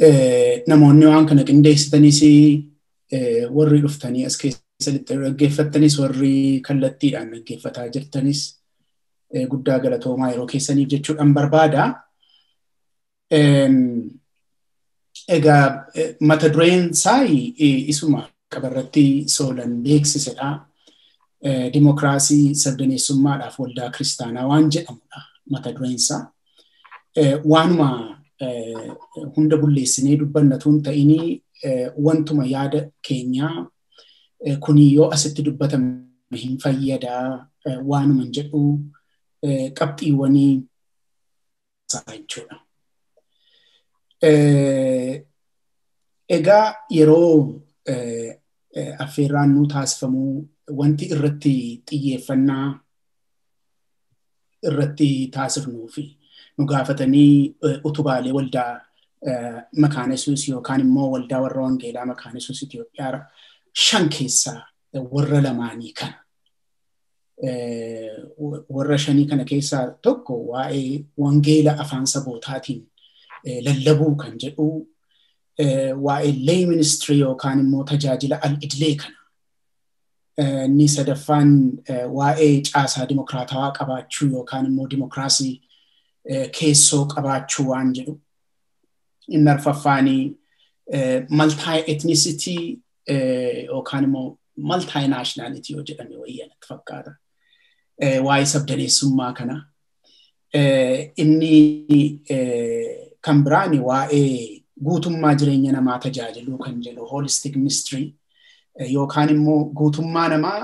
Namoonni waan kana qindeessitanis warri dhuftanii as keessatti dhaggeeffattanis warri kallattiidhaan dhaggeeffataa jirtanis guddaa galatoomaa yeroo keessaniif jechuudhaan barbaada. Egaa mata dureen isaa isuma qabarratti Soolan beeksisedha. Dimokiraasii sabdaneessummaadhaaf waldaa kiristaanaa waan jedhamudha mata dureen isaa. Waanuma hunda bulleessinee dubbannatuun ta'inii wantuma yaada keenyaa kuni yoo asitti dubbatame hin fayyadaa waanuma hin jedhu qabxiiwwanii jechuudha. Egaa yeroo affeerraan nuu taasifamuu wanti irratti xiyyeeffannaa irratti taasifnuu fi nu gaafatanii utubaalee waldaa Makaana Yesuus yookaan immoo waldaa warra Wangeelaa Makaana Yesuus Itoophiyaa 5 keessaa warra lamaanii kana. Warra 5 kana keessaa tokko waa'ee wangeela afaan sabootaatiin lallabuu kan jedhu waa'ee lay ministry yookaan immoo tajaajila al-idilee kana. Inni sadaffaan waa'ee caasaa dimokiraatawaa qabaachuu yookaan immoo dimokiraasii keessoo qabaachuu waan jedhu. Inni arfaffaanii multi-ethnicity yookaan immoo multi-nationality yoo jedhame wayyaa natti fakkaata. Waa'ee sabdaneessummaa kana. Inni kan biraani waa'ee guutummaa jireenya namaa tajaajiluu kan jedhu holistic ministry yookaan immoo guutummaa namaa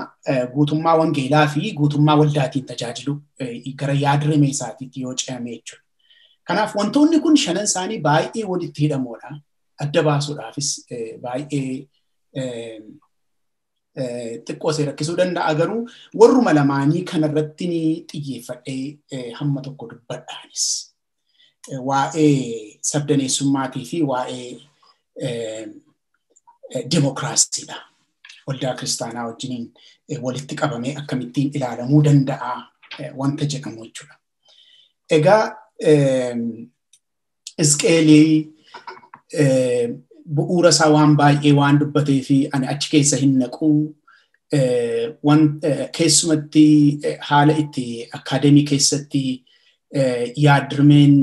guutummaa wangeelaa fi guutummaa waldaatiin tajaajilu gara yaadrimee isaatiitti yoo ce'ame jechuudha. Kanaaf wantoonni kun shanan isaanii baay'ee walitti hidhamoodha. Adda baasuudhaafis baay'ee xiqqoo see rakkisuu danda'a garuu warruma lamaanii kanarratti ni xiyyeeffadhee hamma tokko dubbadhaanis. Waa'ee sabdaneessummaatii fi waa'ee dimokiraasiidha. Waldaa kiristaanaa wajjiniin walitti qabamee akkamittiin ilaalamuu danda'a wanta jedhamu jechuudha. Egaa Isqeelii bu'uura isaa waan baay'ee waan dubbatee fi ani achi keessa hin naqu keessumatti haala itti akaademii keessatti yaadrimeen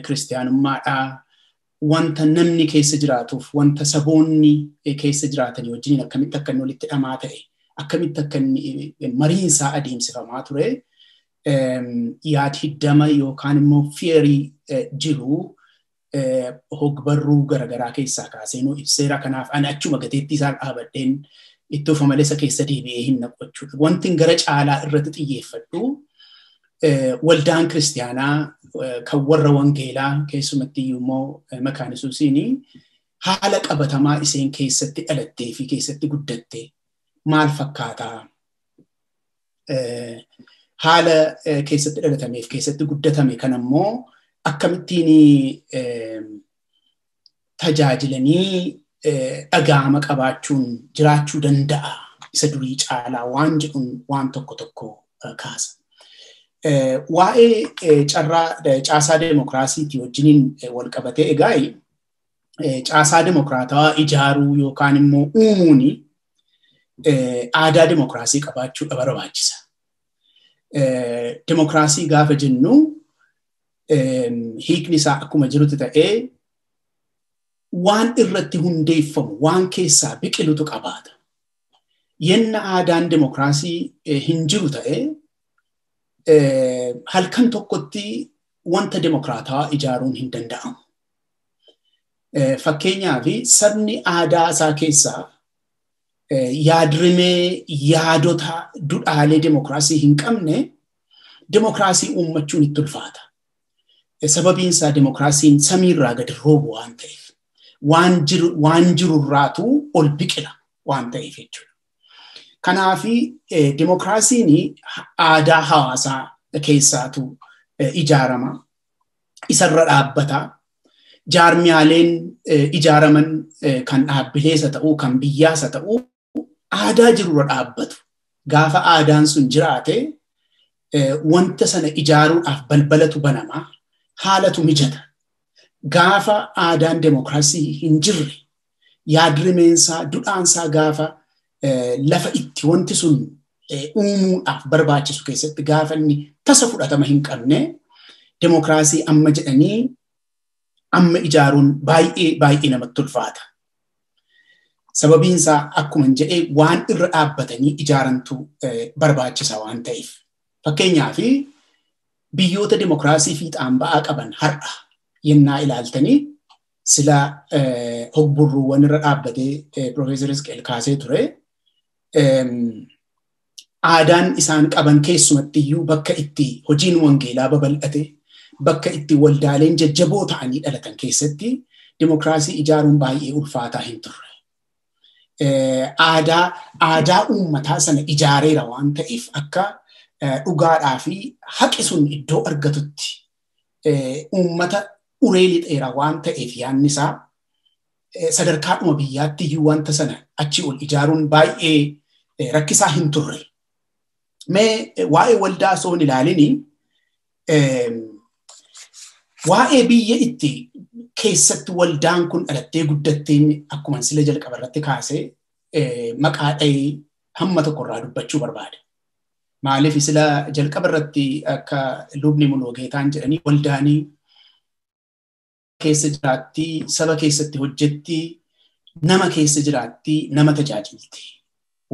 kiristaanummaadhaa wanta namni keessa jiraatuuf wanta saboonni keessa jiraatan wajjiniin akkamitti akka inni walitti dhamaa ta'e akkamitti akka inni mariinsaa adeemsifamaa ture yaad hiddama yookaan immoo fiyerii jiru hogbarruu garaagaraa keessaa kaasee nuu ibseera. Kanaaf ani achuma gateettii isaa dhaabadheen itti ufa malee isa keessa deebi'ee hin naqu jechuudha. Wanti gara caalaa irratti xiyyeeffadhu waldaan kiristaanaa kan warra wangeelaa keessumatti immoo Makaana Yesuusiin haala qabatamaa isheen keessatti dhalattee fi keessatti guddatte maal fakkaataa? Haala keessatti dhalatameef keessatti guddatame kan ammoo akkamittiin tajaajilanii dhagaama qabaachuun jiraachuu danda'a isa durii caalaa waan jedhuun waan tokko tokko kaasa. Waa'ee caasaa dimokiraasiitii wajjiniin wal qabatee egaa caasaa dimokiraatawaa ijaaruu yookaan immoo uumuun aadaa dimokiraasii qabaachuudha barbaachisa. Dimokiraasii gaafa jennu hiikni isaa akkuma jirutti ta'ee waan irratti hundeeffamu waan keessaa biqilutu qabaata. Yenna aadaan dimokiraasii hin jiru ta'ee halkan tokkotti wanta dimokiraatawaa ijaaruun hin danda'amu. Fakkeenyaaf sabni aadaa isaa keessaa yaadrimee yaadota dudhaalee dimokiraasii hin qabne dimokiraasii uummachuun itti ulfaata. Sababiin isaa dimokiraasiin samiirraa gadi roobu waan ta'eef waan jirurraatu ol biqila waan ta'eef jechuudha. Kanaaf dimokiraasiin aadaa hawaasaa keessaatu ijaarama. Isarra dhaabbata. Jaarmiyaaleen ijaaraman kan dhaabbilees haa ta'uu kan biyyaas haa ta'uu aadaa jirurra dhaabbatu. Gaafa aadaan sun jiraate wanta sana ijaaruudhaaf balbalatu banama. Haalatu mijata. Gaafa aadaan demokiraasii hin jirre yaadrimeensaa dudhaansaa gaafa lafa itti wanti sun uumuudhaaf barbaachisu keessatti gaafa inni tasa fudhatama hin qabne demokiraasii amma jedhanii amma ijaaruun baay'ee baay'ee namatti ulfaata. Sababiin isaa akkuma jedhee waan irra dhaabbatanii ijaarantu barbaachisa waan ta'eef. Fakkeenyaaf biyyoota demokiraasii fiixaan ba'aa qaban har'a yennaa ilaaltanii sila hogburruuwwan irra dhaabbatee Piroofeesar Isqeel kaasee ture. Aadaan isaan qaban keessumatti iyyuu bakka itti hojiin wangeelaa babal'ate, bakka itti waldaaleen jajjaboo ta'anii dhalatan keessatti demokiraasii ijaaruun baay'ee ulfaataa hin turre. Aadaa uummataa sana ijaareera waan ta'eef akka dhugaadhaa fi haqi sun iddoo argatutti uummata uree lixeera waan ta'eef yaadni isaa sadarkaadhuma biyyaatti iyyuu wanta sana achi ol ijaaruun baay'ee rakkisaa hin turre. Mee waa'ee waldaa osoo hin ilaalini waa'ee biyya itti keessatti waldaan kun dhalattee guddatteen akkuma sila jalqaba irratti kaasee maqaa dhahee hamma tokkorraa dubbachuu barbaade. Maaliif sila jalqaba irratti akka lubni Muloogeetaan jedhanii waldaanii keessa jiraatti, saba keessatti hojjetti, nama keessa jiraatti, nama tajaajilti.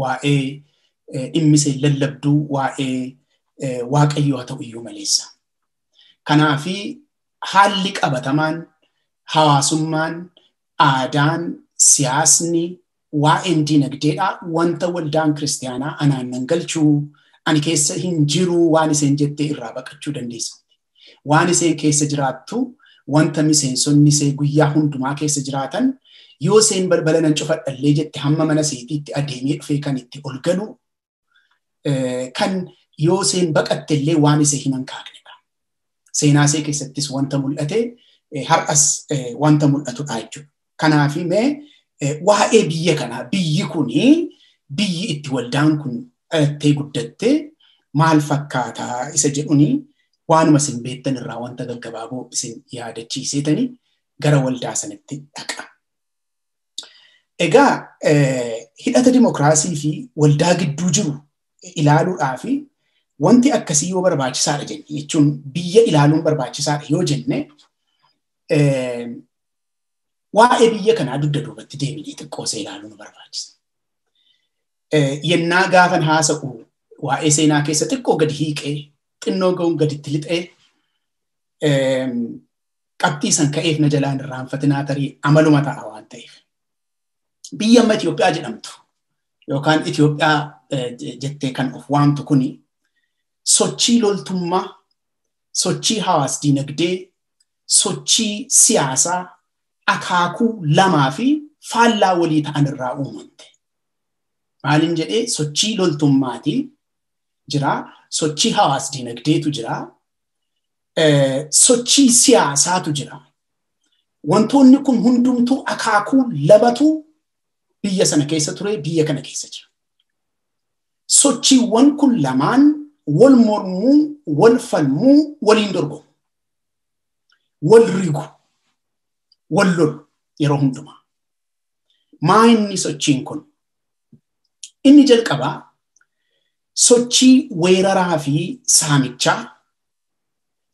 Waa'ee dhimmisee lallabduu, waa'ee waaqayyoo haa ta'u iyyuu maleessa. Kanaafi haalli qabatamaan, hawaasummaan, aadaan, siyaasni, waa'een diinagdeedhaa wanta waldaan kiristiyaanaa anaan nan galchuu, ani keessa hin jiru waan isheen jettee irraa baqachuu dandeessa. Waan isheen keessa jiraattu, wanta miseensonni ishee guyyaa hundumaa keessa jiraatan, yoo isheen balbala nan cufadhallee jette hamma mana isheetiitti adeemee dhufee kan itti ol galu, kan yoo isheen baqattellee waan ishee hin hankaaqnedha. Seenaa ishee keessattis wanta mul'ate, har'as wanta mul'atudha jechuudha. Kanaaf mee waa'ee biyya kanaa, biyyi kuni biyyi itti waldaan kun dhalattee guddattee maal fakkaataa isa jedhuni waanuma isin beektan irraa wanta gaggabaaboo isin yaadachiiseetanii gara waldaa sanatti dhaqa. Egaa hidhata dimokiraasii fi waldaa gidduu jiru ilaaluudhaa fi wanti akkasii yoo barbaachisaadha jenne jechuun biyya ilaaluun barbaachisaadha yoo jenne waa'ee biyya kanaa dugda duubatti deebinee xiqqoosee ilaaluu nu barbaachisa. Yennaa gaafan haasa'u waa'ee seenaa keessa xiqqoo gadi hiiqee xinnoo ga'uun gaditti lixee qabxii san ka'eef na jalaan irraanfatinaa tarii amaluma ta'a waan ta'eef. Biyya amma Itoophiyaa jedhamtu yookaan Itoophiyaa jettee kan of waamtu kuni sochii loltummaa, sochii hawaas diinagdee, sochii siyaasaa akaakuu lamaa fi faallaa walii ta'an irraa uumamte. Maaliin jedhee sochii loltummaatii jira, sochii hawaas diinagdeetu jira, sochii siyaasaatu jira. Wantoonni kun hundumtuu akaakuu lamatu biyya sana keessa ture, biyya kana keessa jira. Sochiiwwan kun lamaan wal mormuu, wal falmuu, waliin dorgomu. Wal rigu, wal lolu yeroo hundumaa. Maa inni sochiin kun? Inni jalqabaa sochii weeraraa fi saamichaa,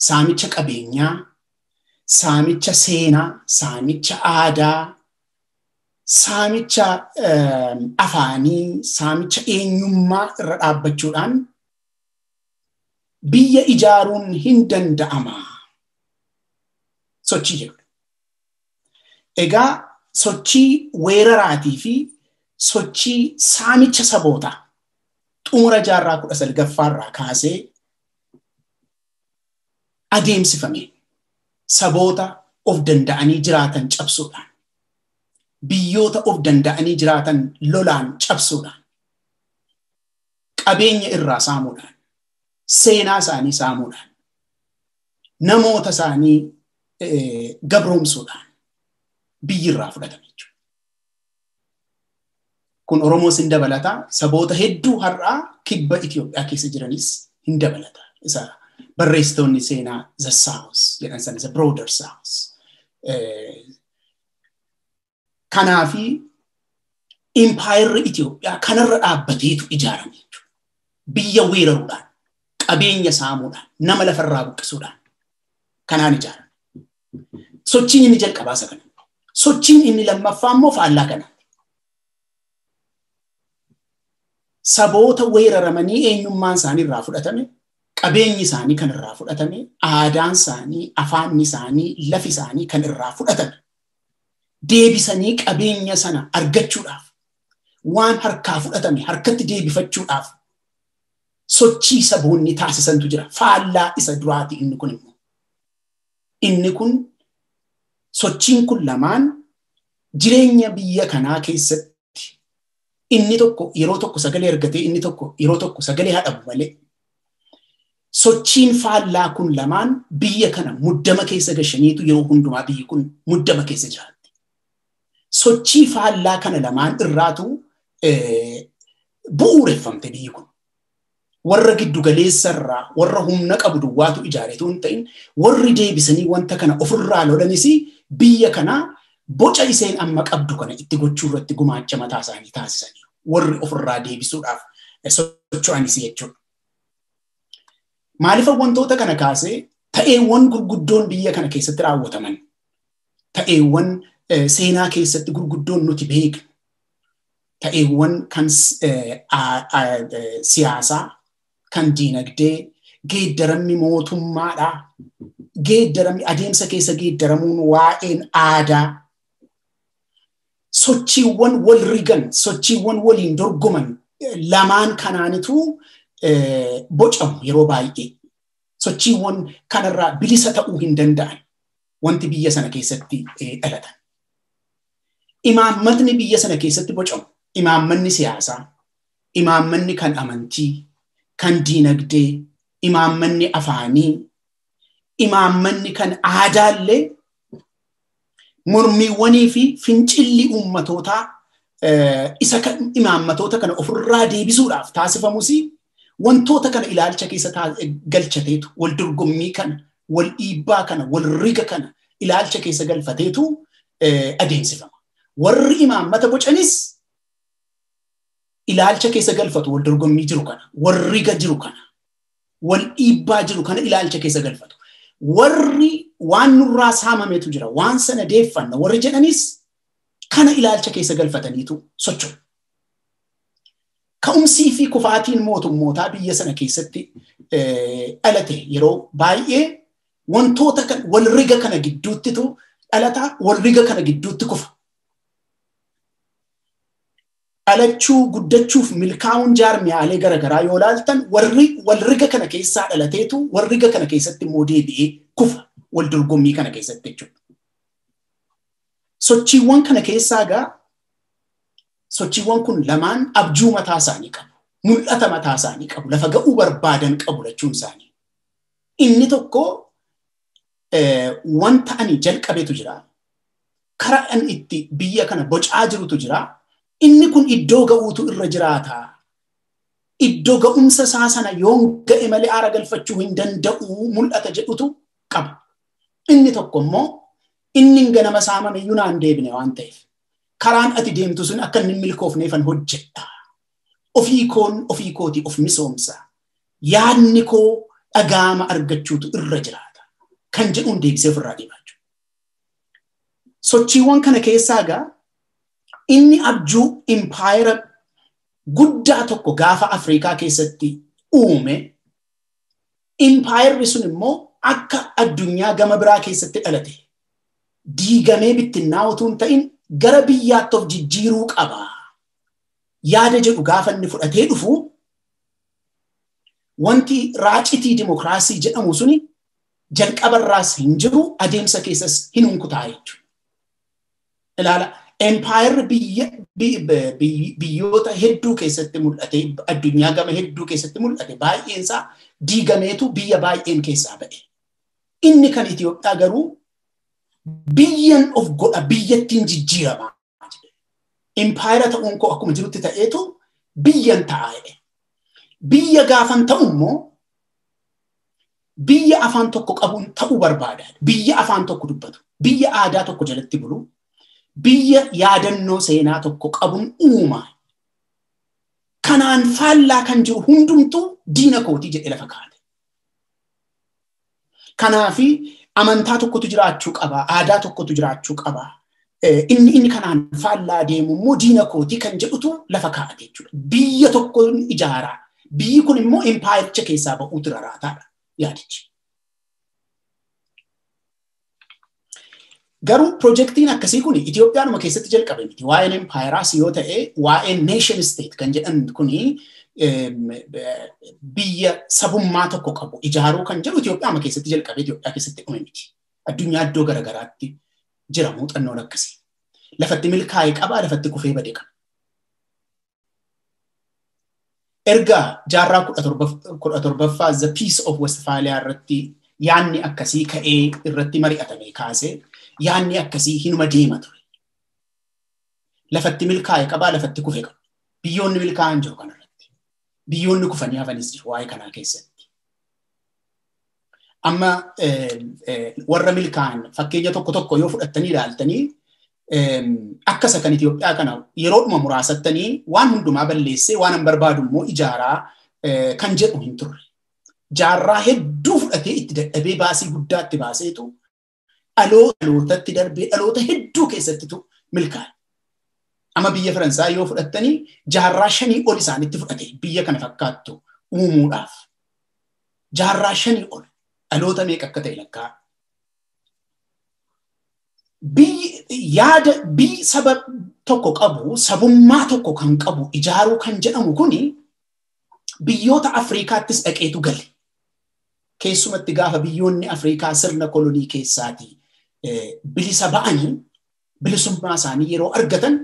saamicha qabeenyaa, saamicha seenaa, saamicha aadaa, saamicha afaanii, saamicha eenyummaa irra dhaabbachuudhaan biyya ijaaruun hin danda'ama. Sochii jedhudha. Egaa sochii weeraraatii fi sochii saamicha sabootaa xumura jaarraa 19ffaarraa kaasee adeemsifame saboota of danda'anii jiraatan cabsuudhaan, biyyoota of danda'anii jiraatan lolaan cabsuudhaan, qabeenya irraa saamuudhaan, seenaa isaanii saamuudhaan, namoota isaanii gabroomsuudhaan biyyi irraa fudhatame jechuudha. Kun Oromoos hin dabalata, saboota hedduu har'aa kibba Itoophiyaa keessa jiranis hin dabalata. Isa barreessitoonni seenaa The South jedhan sana, the broader South. Kanaafi impaayerri Itoophiyaa kanarra dhaabbateetu ijaarame jechuudha. Biyya weeraruudhaan, qabeenya saamuudhaan, nama lafarraa buqqisuudhaan kanaan ijaarame. Sochiin inni jalqabaa isa kana. Sochiin inni lammaffaa immoo faallaa kanaati. Saboota weeraramanii eenyummaan isaanii irraa fudhatame, qabeenyi isaanii kan irraa fudhatame, aadaan isaanii, afaanni isaanii, lafi isaanii kan irraa fudhatame. Deebisanii qabeenya sana argachuudhaaf, waan harkaa fudhatame harkatti deebifachuudhaaf sochii saboonni taasisantu jira. Faallaa isa duraati inni kun immoo. Inni kun sochiin kun lamaan jireenya biyya kanaa keessatti inni tokko yeroo tokko sagalee argatee inni tokko yeroo tokko sagalee haa dhabu malee sochiin faallaa kun lamaan biyya kana muddama keessa gashaniitu yeroo hundumaa biyyi kun muddama keessa jiraatti. Sochii faallaa kana lamaan irraatu bu'uureffamte biyyi kun. Warra giddugaleessarraa warra humna qabu duwwaatu ijaaretu hin ta'in warri deebisanii wanta kana ofirraa lolanis biyya kana boca iseen amma qabdu kana itti gochuu irratti gumaacha mataa isaanii taasisanii warri ofirraa deebisuudhaaf socho'anis jechuudha. Maaliif wantoota kana kaasee ta'eewwan gurguddoon biyya kana keessatti raawwataman ta'eewwan seenaa keessatti gurguddoon nuti beeknu ta'eewwan kan siyaasaa kan diinagdee geeddaramni mootummaadhaa geeddaramni adeemsa keessa geeddaramuun waa'een aadaa sochiiwwan wal rigan sochiiwwan waliin dorgoman lamaan kanaanitu bocamu yeroo baay'ee sochiiwwan kanarraa bilisa ta'uu hin danda'an wanti biyya sana keessatti dhalatan. Imaammatni biyya sana keessatti bocamu imaammanni siyaasaa, imaammanni kan amantii, kan diinagdee, imaammanni afaanii, imaammanni kan aadaallee mormiiwwanii fi fincilli uummatootaa isa imaammatoota kana ofirraa deebisuudhaaf taasifamus wantoota kana ilaalcha keessa galchateetu wal dorgommii kana, wal dhiibbaa kana, wal riga kana ilaalcha keessa galfateetu adeemsifama. Warri imaammata bocanis ilaalcha keessa galfatu wal dorgommii jiru kana, wal riga jiru kana, wal dhiibbaa jiru kana ilaalcha keessa galfatu. Warri waan nurraa saamametu jira, waan sana deeffanna warri jedhanis kana ilaalcha keessa galfataniitu socho'u. Ka'umsii fi kufaatiin mootummootaa biyya sana keessatti dhalate yeroo baay'ee wantoota kan wal riga kana gidduuttitu dhalataa wal riga kana gidduutti kufa. Dhalachuu guddachuuf milkaa'uun jaarmiyaalee garaagaraa yoo ilaaltan warri wal riga kana keessaa dhalateetu wal riga kana keessatti immoo deebi'ee kufa wal dorgommii kana keessatti jechuudha. Sochiiwwan kana keessaa egaa sochiiwwan kun lamaan abjuu mataa isaanii qabu. Mul'ata mataa isaanii qabu. Lafa ga'uu barbaadan qabu lachuun isaanii. Inni tokko wanta ani jalqabetu jira. Karaa ani itti biyya kana bocaa jirutu jira. Inni kun iddoo ga'uutu irra jiraata. Iddoo ga'umsa isaa sana yoon ga'e malee aara galfachuu hin danda'u mul'ata jedhutu qaba. Inni tokko immoo inni ganama saamame iyyuu naan deebine waan ta'eef. Karaan ati deemtu sun akka inni milkoofneefan hojjedha. Ofii koon ofii kooti of misoomsa. Yaadni koo dhagaama argachuutu irra jiraata. Kan jedhuun deebisee ofirraa dhiibaa jechuudha. Sochiiwwan kana keessaa egaa inni abjuu impaayera guddaa tokko gaafa Afrikaa keessatti uume impaayerri sun immoo akka addunyaa gama biraa keessatti dhalate diigamee bittinnaa utuu hin ta'in gara biyyaatti of jijjiiruu qaba. Yaada jedhu gaafa inni fudhatee dhufu wanti raacitii dimokiraasii jedhamu suni jalqabarraas hin jiru adeemsa keessas hin hunkutaa jechuudha. Ilaala empaayerri biyyoota hedduu keessatti mul'ate addunyaa gama hedduu keessatti mul'ate baay'eensaa diigameetu biyya baay'een keessaa ba'e. Inni kan Itoophiyaa garuu biyyan of godha biyyattiin jijjiirama. Impaayera ta'uun koo akkuma jirutti ta'eetu biyyan ta'a jedhe. Biyya gaafan ta'u immoo biyya afaan tokko qabuun ta'uu barbaada. Biyya afaan tokko dubbatu, Biyya aadaa tokko jalatti bulu, biyya yaadannoo seenaa tokko qabuun uuma. Kanaan faallaa kan jiru hundumtuu diina kootii jedhee lafa kaa'ate. Kanaafi amantaa tokkotu jiraachuu qaba, aadaa tokkotu jiraachuu qaba. Inni kanaan faallaa deemu immoo diina kootii kan jedhutu lafa kaa'ate jechuudha. Biyya tokko ijaaraa. Biyyi kun immoo empaayericha keessaa ba'uutu raraataadha yaadichi. Garuu pirojektiin akkasii kun Itoophiyaanuma keessatti jalqabe miti. Waa'een empaayeraas yoo ta'e, waa'een nation state kan jedhan kuni biyya sabummaa tokko qabu ijaaruu kan jedhu Itoophiyaanuma keessatti jalqabe Itoophiyaa keessatti dhume miti. Addunyaa iddoo garaagaraatti jira muuxannoon akkasii. Lafatti milkaa'e qaba, lafatti kufee bade qaba. Erga jaarraa 17ffaa The Peace of Westphalia irratti yaanni akkasii ka'ee irratti mari'atame kaasee yaanni akkasii hinuma deema ture. Lafatti milkaa'e qabaa, lafatti kufe qaba. Biyyoonni milkaa'an jiru kanarratti. Biyyoonni kufanii hafanis jiru waa'ee kanaa keessatti. Amma warra milkaa'an fakkeenya tokko tokko yoo fudhattanii ilaaltanii akkasa kan Itoophiyaa kana yeroodhuma muraasattanii waan hundumaa balleessee waan hin barbaadu immoo ijaaraa kan jedhu hin turre. Jaarraa hedduu fudhatee itti dadhabee baasii guddaa itti baaseetu dhalootatti darbee dhaloota hedduu keessattitu milkaa'e. Amma biyya Faransaay yoo fudhattanii jaarraa 5 ol isaanitti fudhate biyya kana fakkaattu uumuudhaaf. Jaarraa 5 ol dhaloota meeqa akka ta'e lakkaa. Yaada biyyi saba tokko qabu, sabummaa tokko kan qabu ijaaruu kan jedhamu kuni biyyoota Afrikaattis dhaqeetu gale. Keessumatti gaafa biyyoonni Afrikaa sirna kolonii keessaatii bilisa ba'anii bilisummaa isaanii yeroo argatan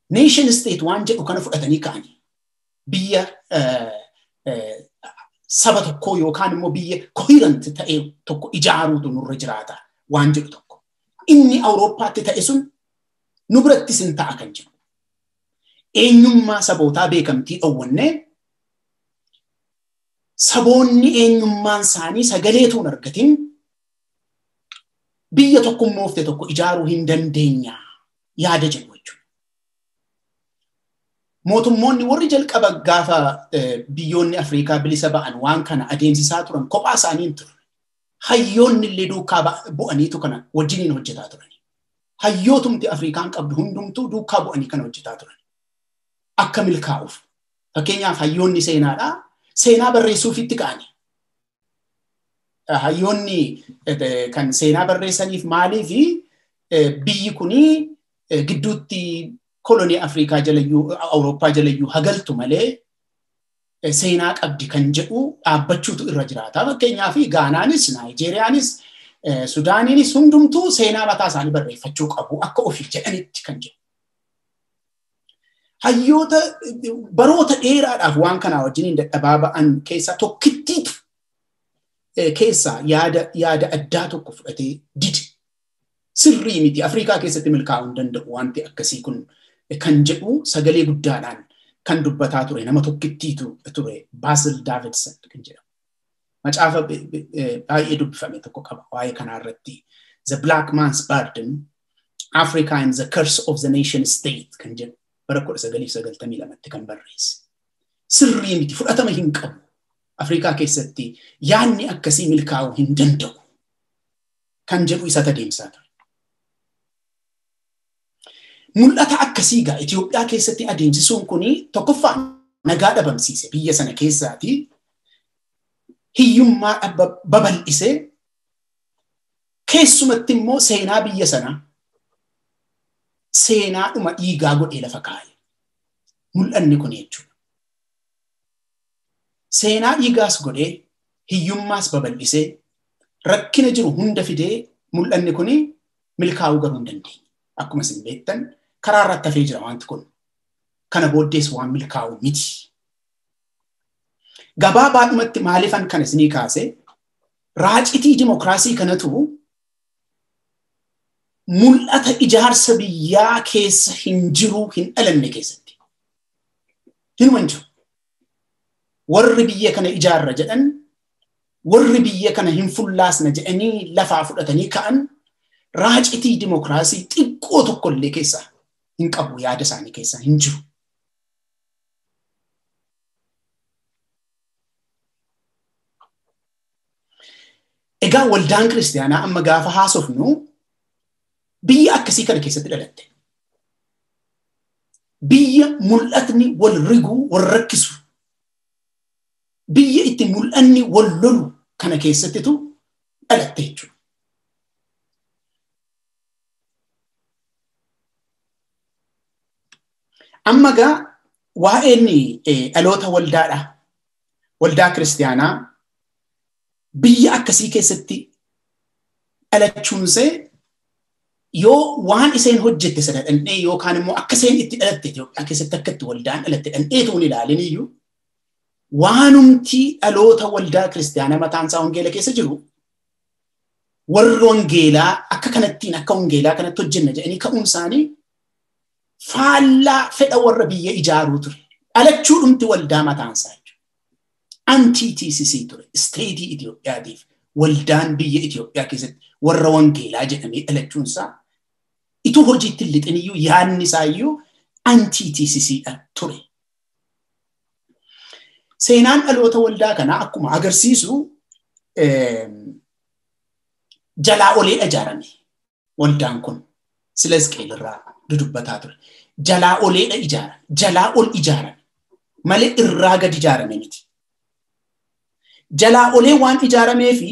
nation state waan jedhu kana fudhatanii ka'anii biyya saba tokkoo yookaan immoo biyya coherent ta'e tokko ijaaruutu nurra jiraata waan jedhu tokko. Inni Awurooppaatti ta'e sun nu birattis hin ta'a kan jedhu. Eenyummaa sabootaa beekamtii dhowwannee saboonni eenyummaan isaanii sagaleetuun argatin biyya tokkummoofte tokko ijaaruu hin dandeenya yaada jedhu jechuudha. Mootummoonni warri jalqaba gaafa biyyoonni Afrikaa bilisa ba'an waan kana adeemsisaa turan kophaa isaanii hin turre. Hayyoonni illee duukaa bu'aniitu kana wajjiniin hojjetaa turan. Hayyootumti Afrikaan qabdu hundumtuu duukaa bu'anii kana hojjetaa turan. Akka milkaa'uuf. Fakkeenyaaf hayyoonni seenaadhaa seenaa barreessuufitti ka'ani. Hayyoonni kan seenaa barreessaniif maaliif biyyi kuni gidduutti kolonii Afrikaa jalayyuu Awurooppaa jalayyuu hagaltu malee seenaa qabdi kan jedhu dhaabbachuutu irra jiraata. Fakkeenyaaf Gaanaanis, Naayijeeriyaanis, Sudaaniinis hundumtuu seenaa mataa isaanii barreeffachuu qabu akka ofii jedhanitti kan jedhu. Hayyoota baroota dheeraadhaaf waan kanaa wajjiniin dadhabaa ba'an keessaa tokkittiitu keessaa yaada addaa tokko fudhatee dide. Sirrii miti Afrikaa keessatti milkaa'uu hin danda'u wanti akkasii kun kan jedhu sagalee guddaadhaan kan dubbataa ture nama tokkittiitu ture Basil Davidson kan jedhamu. Macaafa baay'ee dubbifame tokko qaba waa'ee kanaa irratti The Black Man's Burden, Africa and the Curse of the Nation State kan jedhu bara 1992 kan barreesse. Sirrii miti fudhatama hin qabu. Afrikaa keessatti yaadni akkasii milkaa'uu hin danda'u kan jedhu isa adeemsaa ture. Mul'ata akkasii gaa Itoophiyaa keessatti adeemsisuun kuni tokkoffaa nagaa dhabamsiise biyya sana keessaatii hiyyummaa babal'isee keessumatti immoo seenaa biyya sanaa seenaadhuma dhiigaa godhee lafa kaa'e. Mul'anni kun jechuudha. Seenaa dhiigaas godhee hiyyummaas babal'isee rakkina jiru hunda fidee mul'anni kun milkaa'uu garuu hin dandeenye. Akkuma isin beektan karaa irratti hafee jira wanti kun. Kana booddees waan milkaa'u miti. Gabaabaadhumatti maaliifan kan isinii kaase raacitii dimokiraasii kanatu mul'ata ijaarsa biyyaa keessa hin jiru hin dhalanne keessatti. Hinuma hin jiru. Warri biyya kana ijaarra jedhan, warri biyya kana hin fullaasna jedhanii lafaa fudhatanii ka'an, Raacitii dimokiraasii xiqqoo tokkollee keessaa hin qabu, yaada isaanii keessaa hin jiru. Egaa waldaan kiristaanaa amma gaafa haasofnu biyya akkasii kana keessatti dhalatte. Biyya mul'atni wal riguu, wal rakkisu, biyya itti mul'anni wal lolu kana keessattitu dhalatte jechuudha. Amma egaa waa'een dhaloota waldaadha. Waldaa kiristaanaa biyya akkasii keessatti dhalachuunsee yoo waan isheen hojjette sana dhandhee yookaan immoo akka isheen itti dhalatte Itoophiyaa keessatti akka itti waldaan dhalatte dhandhee tuun ilaalin iyyuu waanumti dhaloota waldaa kiristaanaa mataan isaa wangeela keessa jiru warri wangeelaa akka kanattiin akka wangeelaa kanatti hojjenna jedhanii ka'uun isaanii faallaa fedha warra biyya ijaaruu ture. Dhalachuu dhumti waldaa mataan isaa jechuudha. Antiitiisisii ture. Isteetii Itoophiyaatiif waldaan biyya Itoophiyaa keessatti warra wangeelaa jedhamee dhalachuun isaa ituu hojiitti hin lixin iyyuu yaadni isaa iyyuu antiitiisisiidha ture. Seenaan dhaloota waldaa kanaa akkuma agarsiisu jalaa olee ijaarame waldaan kun sila Hisqeel irraa dudubbataa ture. Jalaa oleedha ijaarame, jalaa ol ijaarame malee irraa gad ijaarame miti. Jalaa olee waan ijaaramee fi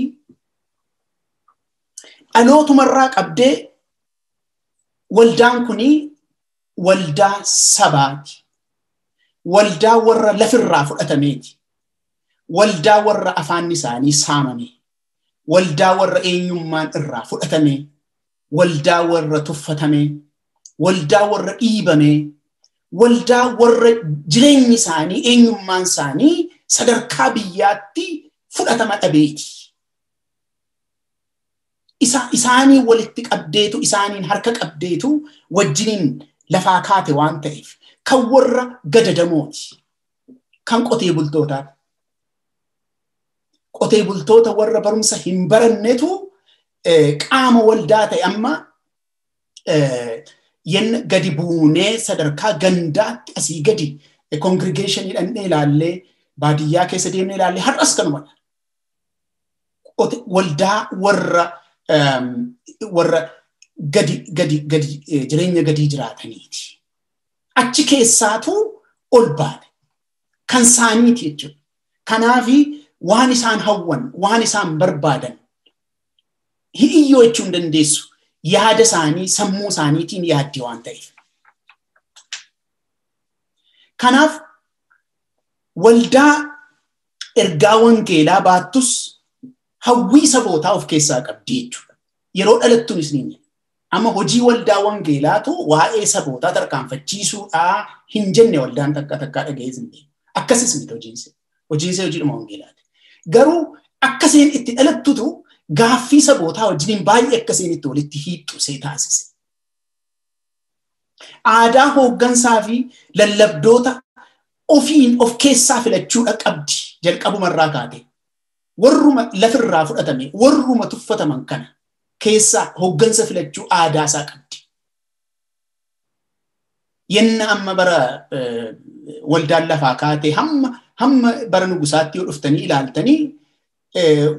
dhalootumarraa qabdee waldaan kunii waldaa sabaati. Waldaa warra lafirraa fudhatameeti. Waldaa warra afaan isaanii saamame. Waldaa warra eenyummaan irraa fudhatame. Waldaa warra tuffatame. Waldaa warra dhiibame. Waldaa warra jireenyi isaanii eenyummaan isaanii sadarkaa biyyaatti fudhatama dhabeeti. Isaanii walitti qabdeetu, isaaniin harka qabdeetu wajjiniin lafaa kaate waan ta'eef kan warra gadadamooti. Kan qotee bultootaati. Qotee bultoota warra barumsa hin barannetu qaama waldaa ta'e amma yenna gadi buunee sadarkaa gandaatti asii gadi kongirigeeshinii dhannee ilaallee baadiyyaa keessa deemnee ilaallee har'as kanumadha. Waldaa warra gadi gadi gadi jireenya gadii jiraataniiti. Achi keessaatu ol baate. Kan isaaniiti jechuudha. Kanaafi waan isaan hawwan, waan isaan barbaadan hiyyoo jechuu hin dandeessu. Yaada isaanii sammuu isaaniitiin yaaddi waan ta'eef. Kanaaf waldaa ergaa wangeelaa baattus hawwii sabootaa of keessaa qabdi jechuudha. Yeroo dhalattuun isiniin jedha. Amma hojii waldaa wangeelaatu waa'ee sabootaa tarkaanfachiisuudhaa hin jenne waldaan takka takkaa dhaga'ees hin beeku. Akkasis miti hojiinse. Hojiinse hojiidhuma wangeelaati. Garuu akkasiin itti dhalattutu gaaffii sabootaa wajjiniin baay'ee akkasiin itti walitti hiixxu see taasise. Aadaa hooggansaa fi lallabdoota ofiin of keessaa filachuudha qabdi jalqabumarraa kaate. Warruma lafirraa fudhatame, warruma tuffataman kana keessaa hooggansa filachuu aadaa isaa qabdi. Yenna amma bara waldaan lafaa kaate hamma bara nugusaatti yoo dhuftanii ilaaltanii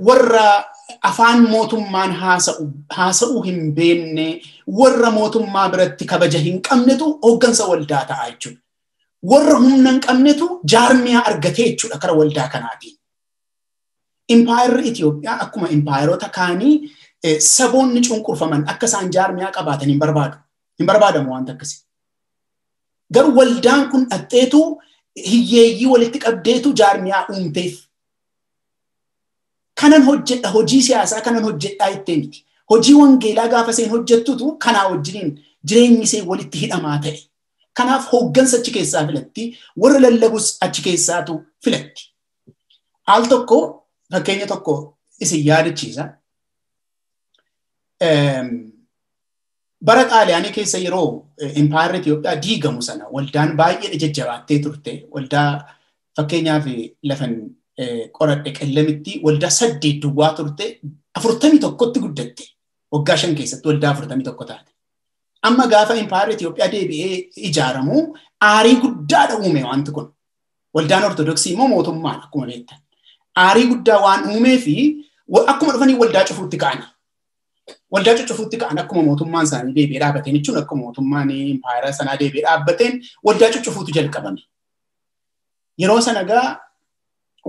warra afaan mootummaan haasa'uu hin beekne, warra mootummaa biratti kabaja hin qabnetu hooggansa waldaa ta'a jechuudha. Warra humna hin qabnetu jaarmiyaa argatee jechuudha kara waldaa kanaatiin. Impaayerri Itoophiyaa akkuma impaayeroota kaanii saboonni cunqurfaman akka isaan jaarmiyaa qabaatan hin barbaadu. Hin barbaadamu wanta akkasii. Garuu waldaan kun dhaqxeetu hiyyeeyyii walitti qabdeetu jaarmiyaa uumteef. Kanan hojjedha, hojii siyaasaa kanan hojjedhaa jettee miti. Hojii wangeelaa gaafa isheen hojjettutu kanaa wajjiniin jireenyi ishee walitti hidhamaa ta'e. Kanaaf hooggansa achi keessaa filatti, warra lallabus achi keessaatu filatti. Al tokko fakkeenya tokko isin yaadachiisa. Bara Xaaliyaanii keessa yeroo impaayerri Itoophiyaa diigamu sana waldaan baay'ee jajjabaattee turte. Waldaa fakkeenyaaf lafan qoradhe qellemitti waldaa 8 duwwaa turte 41tti guddatte. Waggaa 5 keessatti waldaa 41 taate. Amma gaafa impaayerri Itoophiyaa deebi'ee ijaaramu aarii guddaadha uume wanti kun. Waldaan Ortodoksii immoo mootummaan akkuma beektan. Aarii guddaa waan uumee fi akkuma dhufanii waldaa cufuutti ka'ani. Waldaa cufuutti ka'an akkuma mootummaan isaanii deebi'ee dhaabbateen jechuun akkuma mootummaan impaayera sanaa deebi'ee dhaabbateen waldaa cufuutu jalqabame. Yeroo sana gaa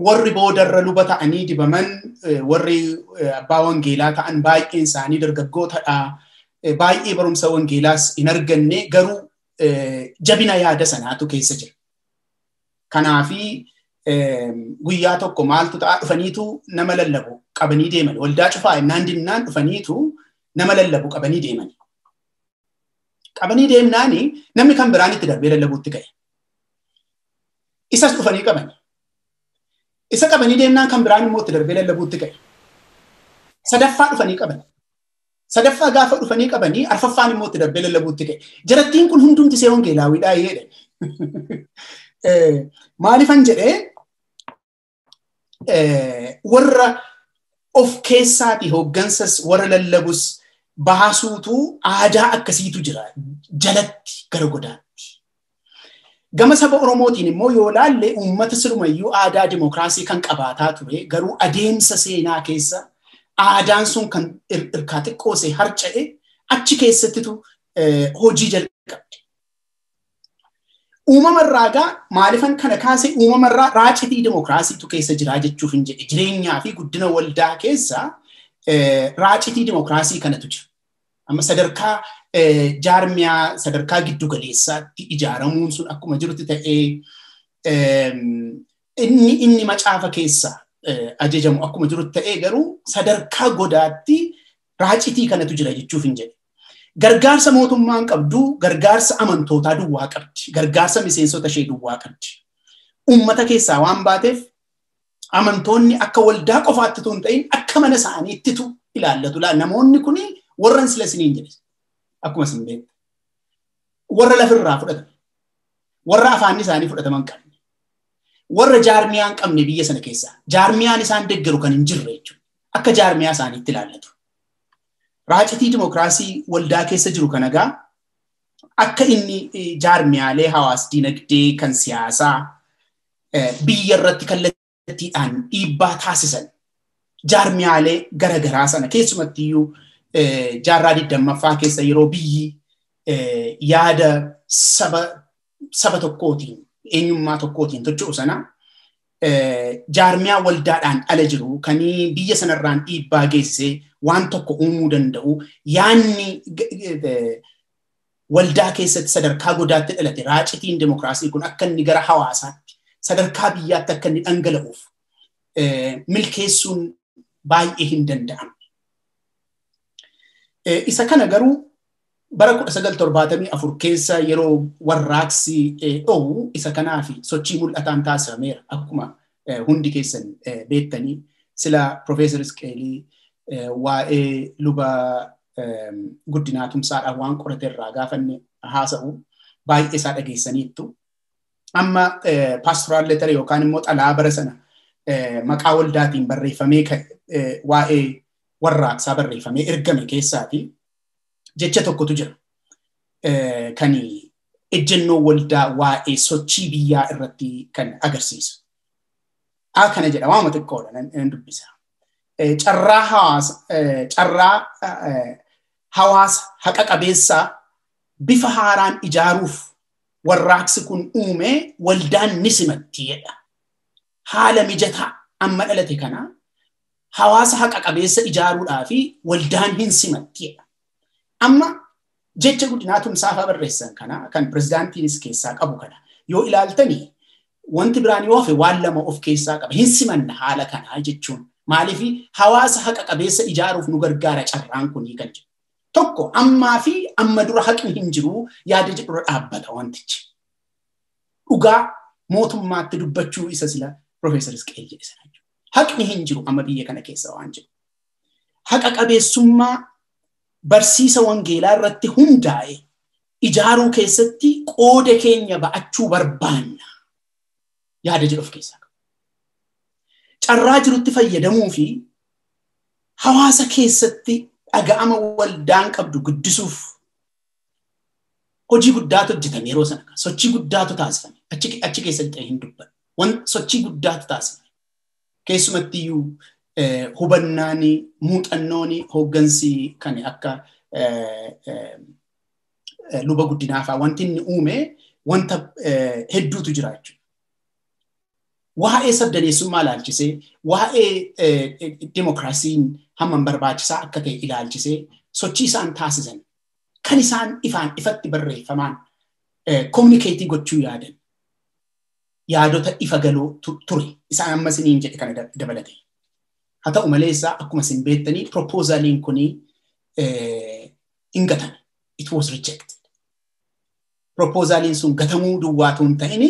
warri boodarra luba ta'anii dibaman warri abbaa wangeelaa ta'an baay'een isaanii dargaggootadha. Baay'ee barumsa wangeelaas hin arganne garuu jabina yaada sanaatu keessa jira. Kanaafi guyyaa tokko maaltu ta'a dhufaniitu nama lallabu qabanii deeman. Waldaa cufaa innaan dinnaan dhufaniitu nama lallabu qabanii deeman. Qabanii deemnaani namni kan biraan itti darbee lallabuutti ka'e. Isas dhufanii qabani. Isa qabanii deemnaan kan biraan immoo itti darbee lallabuutti ka'e. Sadaffaa dhufanii qabani. Sadaffaa gaafa dhufanii qabanii arfaffaan immoo itti darbee lallabuutti ka'e. Jarattiin kun hundumti see wangeelaawiidhaa jedhe. Maaliifan jedhee warra of keessaati hooggansas warra lallabus baasuutu aadaa akkasiitu jira jalatti gara godaatti. Gama saba Oromootiin immoo yoo laalle uummata sirumayyuu aadaa dimookiraasii kan qabaataa ture garuu adeemsa seenaa keessa aadaan sun kan irkaa xiqqoosee harca'e achi keessattitu hojii jalqabde. Uumamarraa gaa maalifan kana kaase uumamarraa raacitii dimookiraasiitu keessa jira jechuuf hin jedhe jireenyaa fi guddina waldaa keessa raacitii dimookiraasii kanatu jira. Amma sadarkaa jaarmiyaa sadarkaa giddu galeessaatti ijaaramuun sun akkuma jirutti ta'ee inni macaafa keessa ajajamu akkuma jirutti ta'ee garuu sadarkaa godaatti raacitii kanatu jira jechuuf hin jedhe. Gargaarsa mootummaan qabdu gargaarsa amantootaa duwwaa qabdi. Gargaarsa miseensota ishee duwwaa qabdi. Uummata keessaa waan baateef amantoonni akka waldaa qofaatti otoo hin ta'in akka mana isaaniittitu ilaallatu. Namoonni kuni warra sila isiniin jedhe akkuma isin beektu. Warra lafirraa fudhatan. Warra afaanni isaanii fudhataman qabne. Warra jaarmiyaa hin qabne biyya sana keessaa. Jaarmiyaan isaan deeggaru kan hin jirre jechuudha. Akka jaarmiyaa isaaniitti ilaallatu. Raacitii dimookiraasii waldaa keessa jiru kana gaa akka inni jaarmiyaalee hawaas dinagdee kan siyaasaa biyya irratti kallattiidhaan dhiibbaa taasisan jaarmiyaalee garagaraa sana keessumatti iyyuu jaarraa 20ffaa keessa yeroo biyyi yaada saba tokkootiin eenyummaa tokkootiin tocho'u sana jaarmiyaa waldaadhaan ala jiru kan biyya sanarraan dhiibbaa geessisee waan tokko uumuu danda'u yaanni waldaa keessatti sadarkaa godaatti dhalate raacitiin dimookiraasii kun akka inni gara hawaasaatti sadarkaa biyyaatti akka inni dhangala'uuf milkeessuun baay'ee hin danda'amne. Isa kana garuu bara 1974 keessa yeroo warraaqsi dhowu isa kanaa fi sochii mul'ataan taasifameera akkuma hundi keessan beektanii sila Profeesar Isqeelii waa'ee luba Guddinaa Tumsaadhaan waan qorate irraa gaafanne haasa'u baay'ee isaa dhageessaniittu. Amma paastoraal leetara yookaan immoo xalaa bara sana maqaa waldaatiin barreeffamee waa'ee warraaqsaa barreeffamee ergame keessaati jecha tokkotu jira. Kan ejjennoo waldaa waa'ee sochii biyyaa irratti kan agarsiisu. Kana jedha waama xiqqoodha nan dubbisa. Carraa hawaasa haqa qabeessaa bifa haaraan ijaaruuf warraaqsi kun uume waldaan ni simatti jedha. Haala mijataa amma dhalate kana hawaasa haqa qabeessa ijaaruudhaa fi waldaan hin simatti jedha. Amma jecha Guddinaa Tumsaafaa barreessan kana kan pirezidaantiinis keessaa qabu kana yoo ilaaltanii wanti biraan yoo hafe waan lama of keessaa qaba. Hin simanna haala kanaa jechuun. Maaliif hawaasa haqa qabeessa ijaaruuf nu gargaara carraan kunii kan jedhu. Tokko ammaa fi amma dura haqni hin jiru yaada jedhurra dhaabbata wantichi. Dhugaa mootummaatti dubbachuu isa sila Profeesar Isqeel jedhe sana jechuudha. Haqni hin jiru amma biyya kana keessa waan jedhu. Haqa qabeessummaa barsiisa wangeelaa irratti hundaa'e ijaaruu keessatti qooda keenya ba'achuu barbaanna yaada jedhu of keessaa qaba. Carraa jirutti fayyadamuu fi hawaasa keessatti Dhaga'ama waldaan qabdu guddisuuf hojii guddaatu hojjetame yeroo sana. Sochii guddaatu taasifame. Achi keessatti hin dubbadhu. Sochii guddaatu taasifame. Keessumattiyyuu hubannaan muuxannoon hooggansi kan akka luba guddinaa fa'aa wanti inni uume wanta hedduutu jira jechuudha. Waa'ee sabdaneessummaa ilaalchisee, waa'ee dimokiraasiin hammam barbaachisaa akka ta'e ilaalchisee sochii isaan taasisan kan isaan ifaan ifatti barreeffamaan kominikeetii gochuu yaadan yaadota ifa galoo ture isaan amma isiniin jedhe kana dabalate. Haa ta'u malees akkuma isin beektanii propoozaliin kuni hin gatame. It was rejected. Propoozaliin sun gatamuu duwwaatu hin ta'ini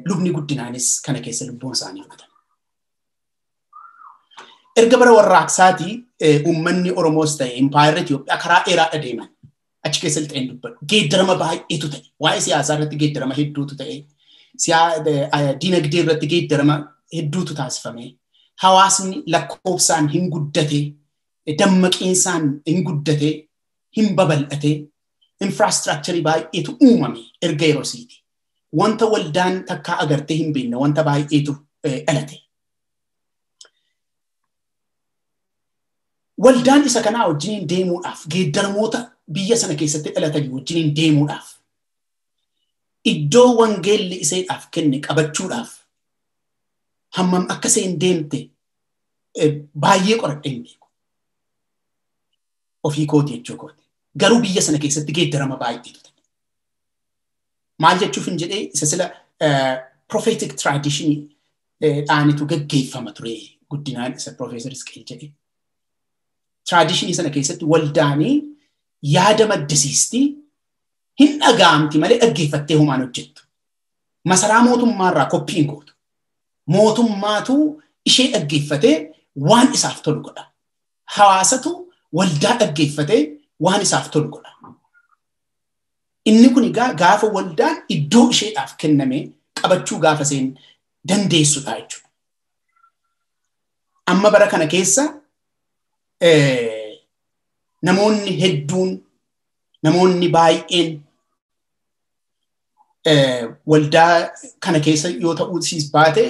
lubni guddinaanis kana keessa lubbuun isaanii fudhatan. Erga bara warraaqsaatii uummanni Oromoos ta'e impaayerri Itoophiyaa karaa dheeraadha deeman. Achi keessa lixee hin dubbadhu. Geeddarama baay'eetu ta'e. Waa'ee siyaasaa irratti geeddarama hedduutu ta'e. Diinagdee irratti geeddarama hedduutu taasifame. Hawaasni lakkoofsaan hin guddate, dammaqiinsaan hin guddate, hin babal'ate, infraastiraakcharii baay'eetu uumame erga yeroo siiti. Wanta waldaan takkaa agartee hin beekne wanta baay'eetu dhalate. Waldaan isa kanaa wajjiniin deemuudhaaf geeddaramoota biyya sana keessatti dhalatanii wajjiniin deemuudhaaf iddoo wangeelli iseedhaaf kenne qabachuudhaaf hammam akka isheen deemte baay'ee qoradhee hin beeku. Ofii kooti jechuu kooti. Garuu biyya sana keessatti geeddarama baay'eetu ta'e. Maal jechuuf hin jedhee isa sila prophetic tradition dhaanitu gaggeeffama ture guddinaan isa Profeesar Isqeel jedhe. Traditionii sana keessatti waldaanii yaada maddisiistii hin dhaga'amti malee dhaggeeffattee homaan hojjettu. Masaraa mootummaarraa koppiin gootu. Mootummaatu ishee dhaggeeffatee waan isaaf tolu godha. Hawaasatu waldaa dhaggeeffatee waan isaaf tolu godha. Inni kun egaa gaafa waldaan iddoo isheedhaaf kenname qabachuu gaafa isheen dandeessudha jechuudha. Amma bara kana keessa namoonni hedduun namoonni baay'een waldaa kana keessa yoo ta'uu siis baate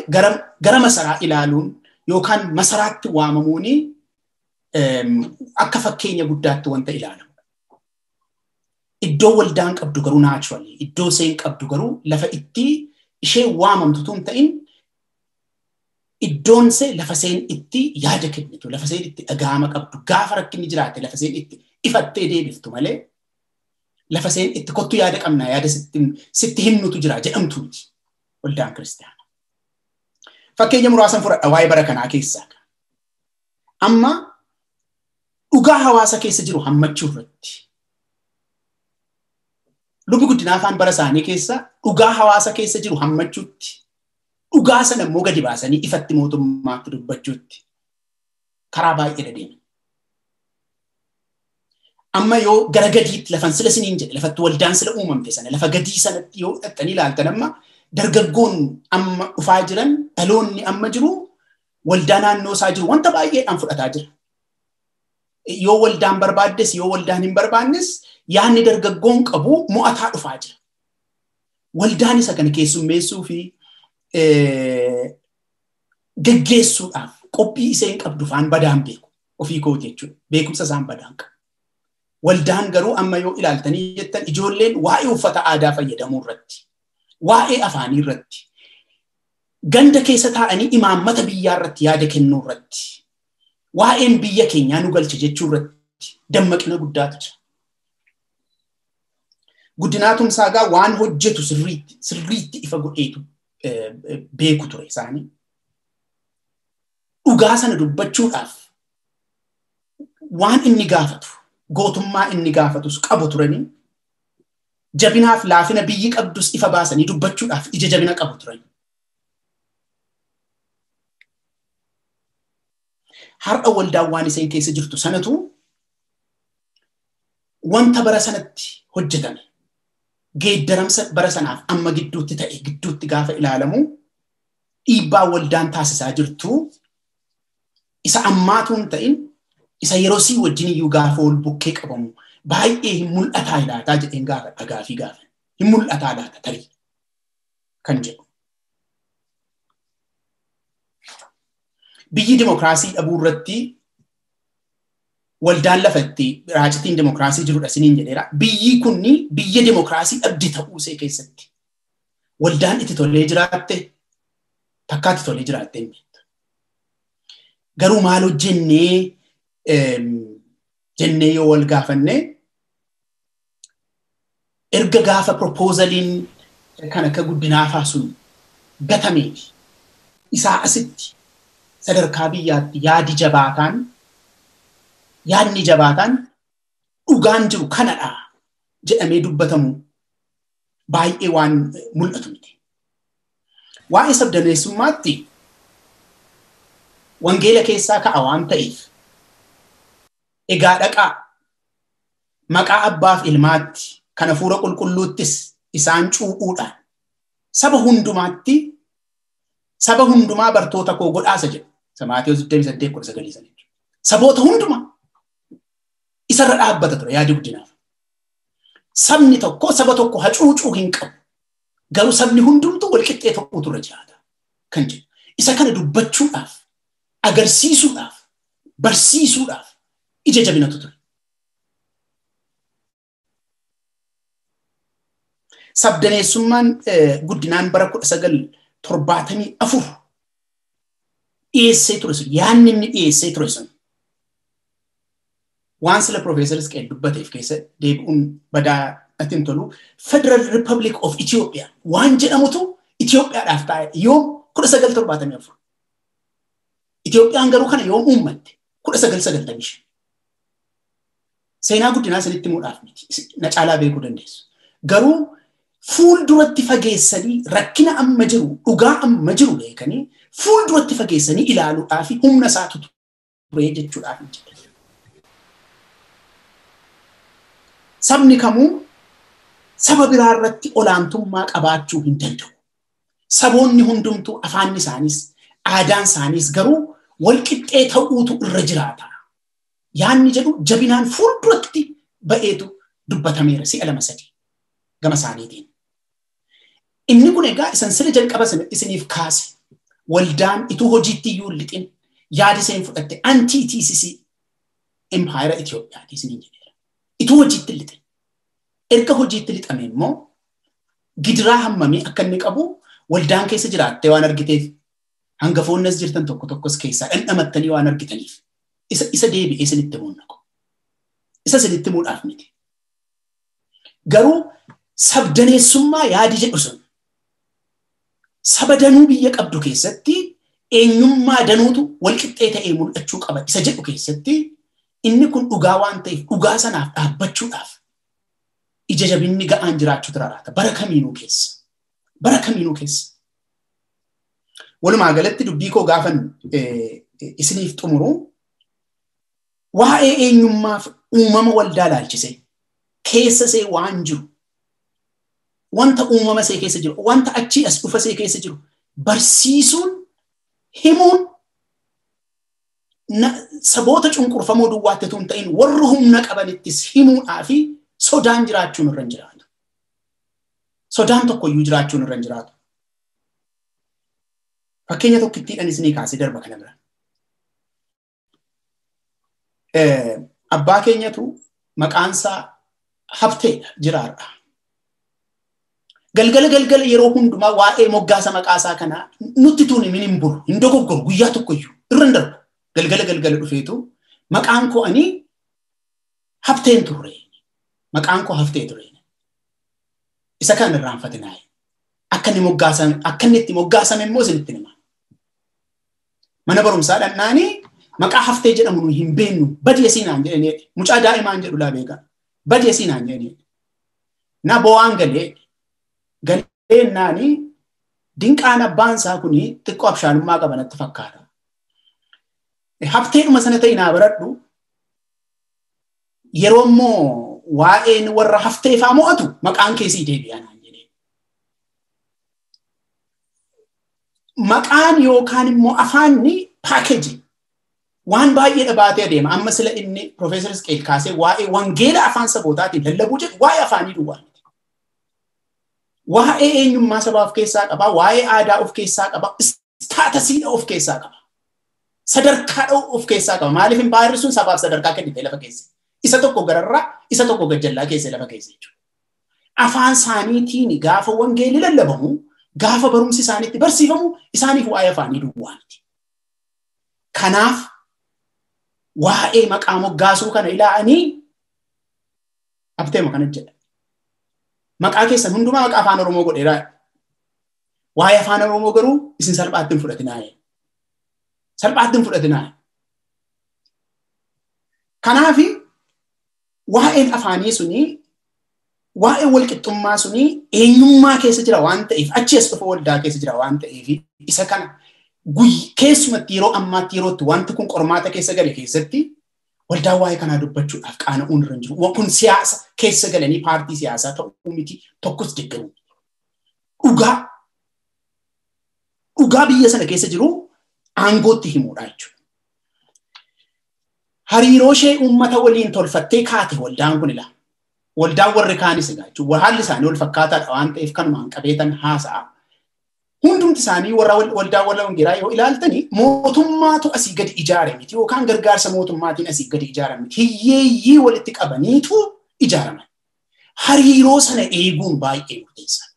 gara masaraa ilaaluun yookaan masaraatti waamamuun akka fakkeenya guddaatti wanta ilaalamu. Iddoo waldaan qabdu garuu naturally iddoo isheen qabdu garuu lafa itti ishee waamamtu tun ta'in iddoon see lafa isheen itti yaada kennitu lafa isheen itti dhaga'ama qabdu gaafa rakkinni jiraate lafa isheen itti ifattee deebiftu malee lafa isheen itti kottu yaada qabnaa yaada sitti himnutu jira jedhamtu miti waldaan kiristaanaa. Fakkeenya muraasan fudhadha waa'ee bara kanaa keessaa. Amma dhugaa hawaasa keessa jiru hammachuu irratti lubbi guddinaa afaan bara isaanii keessa dhugaa hawaasa keessa jiru hammachuutti dhugaa sana immoo gadi baasanii ifatti mootummaatti dubbachuutti karaa baay'ee deeman. Amma yoo gara gadiitti lafan sila siniin jedhe lafatti waldaan sila uumamte sana lafa gadii sanatti yoo dhaxxanii ilaaltan amma dargaggoon amma dhufaa jiran dhaloonni amma jiru waldaa naannoo isaa jiru wanta baay'eedhaan fudhataa jira. Yoo waldaan barbaaddes yoo waldaan hin barbaannes yaadni dargaggoon qabu mo'ataa dhufaa jira. Waldaan isa kana keessummeessuu fi geggeessuudhaaf qophii isheen qabdu faan badaan beeku ofii kooti jechuudha. Beekumsa isaan badaan qabu. Waldaan garuu amma yoo ilaaltanii jettan ijoolleen waa'ee uffata aadaa fayyadamuu irratti, waa'ee afaanii irratti, ganda keessa taa'anii imaammata biyyaa irratti yaada kennuu irratti, waa'een biyya keenyaa nu galche jechuu irratti dammaqina guddaatu jira. Guddinaa Tumsaa gaa waan hojjetu sirriitti ifa godheetu beeku ture isaanii. Dhugaa sana dubbachuudhaaf waan inni gaafatu, gootummaa inni gaafatus qabu turanii, jabinaaf laafina biyyi qabdus ifa baasanii dubbachuudhaaf ija jabina qabu turanii. Har'a waldaan waan isheen keessa jirtu sanatu wanta bara sanatti hojjetame geeddaramsa bara sanaaf amma gidduutti ta'e gidduutti gaafa ilaalamu dhiibbaa waldaan taasisaa jirtu isa ammaatu hin ta'in Isa yeroo sii wajjin iyyuu gaafa wal bukkee qabamu baay'ee hin mul'ataa ilaataa jedheen gaafa gaafii gaafa. Hin mul'ataa laata tarii kan jedhu. Biyyi dimokiraasii dhabuu irratti waldaan lafatti raacitiin dimokiraasii jirudha isiniin jedheera. Biyyi kunni biyya dimokiraasii dhabde ta'uu ishee keessatti waldaan itti tolee jiraatte takkaatti tolee jiraatte hin beektu. Garuu maal hojjennee jennee yoo wal gaafanne erga gaafa propoozaliin kan akka guddinaafaa sun gatameeti isaa asitti sadarkaa biyyaatti yaadi jabaataan yaadni jabaataan dhugaan jiru kanadha jedhamee dubbatamu baay'ee waan mul'atu miti. Waa'ee sabdaneessummaatti wangeela keessaa ka'a waan ta'eef egaa dhaqaa maqaa abbaaf ilmaatti kan hafuura qulqulluuttis isaan cuuphuudhaan saba hundumaatti saba hundumaa bartoota koo godhaasa jedhu. Maatewos 28:19 sana jechuudha. Saboota hundumaa isarra dhaabbata ture yaadi guddinaaf. Sabni tokko saba tokko hacuucuu hin qabu. Garuu sabni hundumtuu walqixxee ta'uutu irra jiraata kan jedhu. Isa kana dubbachuudhaaf, agarsiisuudhaaf, barsiisuudhaaf ija jabinatu ture. Sabdaneessummaan guddinaan bara 1974 dhiyeessee ture sun yaadni inni dhiyeessee ture sun waan sila Profeesar Isqeel dubbateef keessa deebi'uun badaa natti hin tolu Federal Republic of Ethiopia waan jedhamutu Itoophiyaadhaaf taa'e yoom 1974. Itoophiyaan garuu kana yoom uummatte 1995. Seenaa guddinaa isinitti himuudhaaf miti na caalaa beekuu dandeessu. Garuu fuulduratti fageessanii rakkina amma jiru dhugaa amma jiru beekanii fuulduratti fageessanii ilaaluudhaaf humna isaatu ture jechuudhaaf jedha. Sabni kamuu saba biraa irratti olaantummaa qabaachuu hin danda'u. Saboonni hundumtuu afaan isaaniis aadaan isaaniis garuu walqixxee ta'uutu irra jiraata. Yaanni jedhu jabinaan fuulduratti ba'eetu dubbatameera si'a lama sadii gama isaaniitiin. Inni kun egaa isan sila jalqaba isiniif kaase waldaan ituu hojiitti iyyuu lixin yaada isheen fudhatte anti-TCC impaayera Itoophiyaati isiniin jedheera. Ituu hojiitti lixin. Erga hojiitti lixame immoo gidiraa hammamii akka inni qabu waldaan keessa jiraattee waan argiteef hangafoonnis jirtan tokko tokkos keessaa dhandhamattanii waan argitaniif isa deebi'ee isinitti himuun naqu. Isa isinitti himuudhaaf miti. Garuu sabdaneessummaa yaadi jedhu sun saba danuu biyya qabdu keessatti eenyummaa danuutu walqixxee ta'ee mul'achuu qaba isa jedhu keessatti inni kun dhugaa waan ta'eef dhugaa sanaaf dhaabbachuudhaaf ija jabinni ga'aan jiraachuutu raraata bara kamiinuu keessa. Bara kamiinuu keessa. Walumaa galatti dubbii koo gaafan isiniif xumuru waa'ee eenyummaaf uumama waldaa laalchise keessa see waan jiru wanta uumama see keessa jiru wanta achii as dhufa see keessa jiru barsiisuun himuun saboota cunqurfamoo duwwaatti utuu hin ta'in warra humna qabanittis himuudhaa fi sodaan jiraachuun irra hin jiraatu. Sodaan tokkoyyuu jiraachuun irra hin jiraatu. Fakkeenya tokkittiidhaan isinii kaasee darba kana bira. Abbaa keenyatu maqaansaa Habteedha jiraarra. Galgala galgala yeroo hundumaa waa'ee moggaasa maqaasaa kanaa nutti tuun himin hin bulu hin dogoggoru guyyaa tokkoyyuu irra hin darbu. Galgala galgala dhufeetu maqaan koo ani Habteen ture. Maqaan koo Haftee ture. Isa kan irraanfatinaayi. Akka inni moggaasame akka inni itti moggaasame immoo isinitti hima. Mana barumsaa dhaqnaanii maqaa Haftee jedhamu nu hin beeknu badi asiinaan jedhanii mucaa daa'imaan jedhu laa beekaa badi asiinaan jedhanii. Na bo'aan galee galee naanii dinqaan abbaan isaa kuni xiqqoo abshaalummaa qaba natti fakkaata. Hafteedhuma sana ta'e naa baradhu yeroo immoo waa'een warra haftee faa mo'atu maqaan keessii deebi'a naan jedhee. Maqaan yookaan immoo afaanni paakeejii Waan baay'ee dhabaatee adeema. Amma sila inni Profeesar Isqeel kaasee waa'ee wangeela afaan sabootaatiin lallabuu jedhu waa'ee afaanii duwwaa miti. Waa'ee eenyummaa sabaa of keessaa qaba, waa'ee aadaa of keessaa qaba, istaatasiidha of keessaa qaba. Sadarkaadha of keessaa qaba. Maaliif hin baay'irri sun sabaaf sadarkaa kennite lafa keessa. Isa tokko gararraa, isa tokko gajjallaa keessa lafa keessa jechuudha. Afaan isaaniitiin gaafa wangeelli lallabamu, gaafa barumsi isaaniitti barsiifamu, isaaniif waa'ee afaanii duwwaa miti. Kanaaf waa'ee maqaa moggaasuu kana ilaalanii abteema kana jedha. Maqaa keessan hundumaa maqaa afaan Oromoo godheeraa. Waa'ee afaan Oromoo garuu isin salphaatti hin fudhatinaa. Salphaatti hin fudhatinaa. Kanaaf waa'een afaanii sunii waa'ee walqixxummaa sunii eenyummaa keessa jira waan ta'eef achi as dhufa waldaa keessa jira waan ta'eef isa kana keessumatti yeroo ammaatti yerootti wanti kun qormaata keessa gale keessatti waldaa waa'ee kanaa dubbachuudhaaf qaana'uun irra hin jiru. Kun siyaasa keessa galanii paartii siyaasaa ta'uu miti tokkos deeggaruu. Dhugaa biyya sana keessa jiru aangootti himuudha jechuudha. Hariiroo ishee uummata waliin tolfattee kaate waldaan kun ilaa. Waldaan warri kaanis egaa jechuudha. Haalli isaanii wal fakkaataadha waan ta'eef kanumaan qabeetan haasa'a. Hundumti isaanii warra waldaa warra wangeelaa yoo ilaaltani mootummaatu asii gadi ijaare miti yookaan gargaarsa mootummaatiin asii gadi ijaarame miti. Hiyyeeyyii walitti qabaniitu ijaaraman. Hariiroo sana eeguun baay'ee murteessaadha.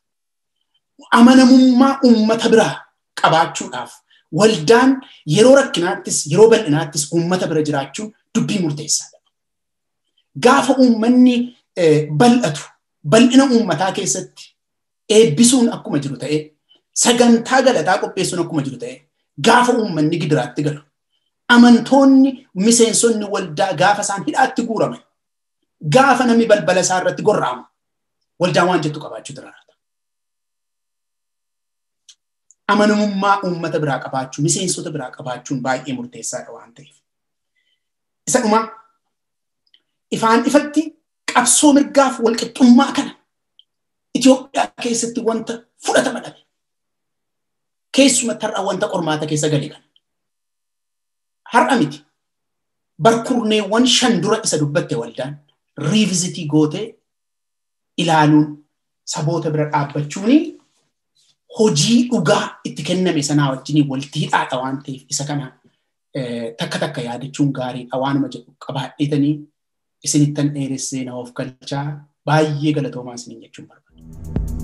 Amanamummaa uummata biraa qabaachuudhaaf waldaan yeroo rakkinaattis yeroo bal'inaattis uummata bira jiraachuun dubbii murteessaadha. Gaafa uummanni bal'atu bal'ina uummataa keessatti eebbisuun akkuma jiru ta'ee sagantaa galataa qopheessuun akkuma jiru ta'ee gaafa uummanni gidiraatti galu amantoonni miseensonni waldaa gaafa isaan hidhaatti guuraman gaafa namni balbala isaa irratti gorra'amu waldaan waan jettu qabaachuu daraarata. Amanamummaa uummata biraa qabaachuu miseensota biraa qabaachuun baay'ee murteessaadha waan ta'eef. Isa dhumaa ifaan ifatti qabsoo mirgaaf walqixxummaa kana Itoophiyaa keessatti wanta fudhatama dhabe. Keessumatti har'a wanta qormaata keessa gale kana. Har'a miti. Barkurneewwan 5 dura isa dubbatte waldaan riivizitii gootee ilaaluun saboota bira dhaabbachuun hojii dhugaa itti kenname sanaa wajjin walitti hidhaadha waan ta'eef isa kana takka takka yaadachuun gaariidha waanuma jedhu qabaadheetanii isinittan dheeressee na of galchaa baay'ee galatoomaa isiniin jechuun barbaada.